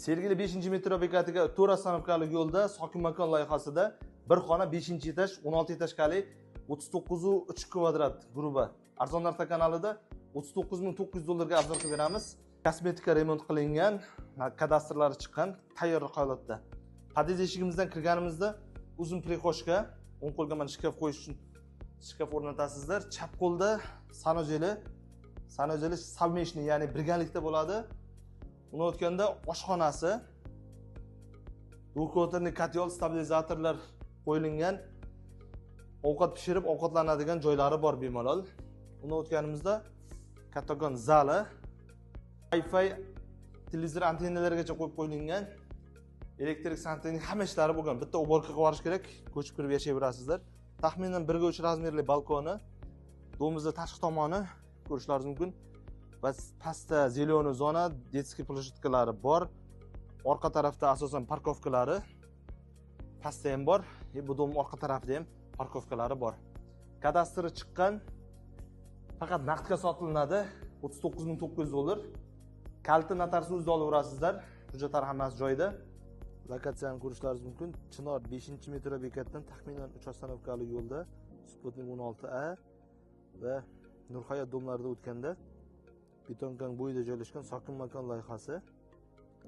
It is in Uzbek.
Sergeli 5-metro bekatiga 4 остановка li yo'lda Sokin makon loyihasida bir xona, 5 etaj, 16 этажка li, 39,3 kvadrat, грубо. Arzon narxlar kanalida 39 900 dollarga обзор qilib beramiz. Kosmetika remont qilingan, kadastrlari chiqqan, tayyor holatda. Podъезд eshigimizdan kirganimizda uzun прихожка, o'ng qo'lga mana shkaf qo'yish uchun shkaf o'rnatasizlar. Chap qo'lda санузел i, санузел i совместный, ya'ni birgalikda bo'ladi. Uni o'tganda oshxonasi, двухконтурный котел, stabilizatorlar qo'yilgan, ovqat pishirib ovqatlanadigan joylari bor bemalol. Uni o'tganimizda kattakon zali, Wi-Fi, televizor antennalargacha qo'yib qo'yilgan, elektrik, santexnik hamma ishlari bo'lgan. Bitta уборка qilib yuborish kerak, ko'chib kirib yashayverasizlar. Taxminan 1 ga 3 размер li balkoni, дом imizni tashqi tomoni ko'rishlaringiz mumkin. Va pastda зеленый zona, детский площадка lari bor. Orqa tarafda asosan парковка lari pastda ham bor. Bu дом orqa tarafida ham парковка lari bor. Kadastri chiqqan, faqat naqdga sotilinadi. 39 900 dollar. Kaliti notarius o'zida olaverasizlar. Hujjatlar hammasi joyida. Lokatsiyani ko'rishlaringiz mumkin. Chinor 5 metro bekatdan taxminan 3 остановка li yo'lda, Sputnik 16A va Nurhayot дом larida o'tganda, Betonkang bo'yida joylashgan Sokin makon loyihasi.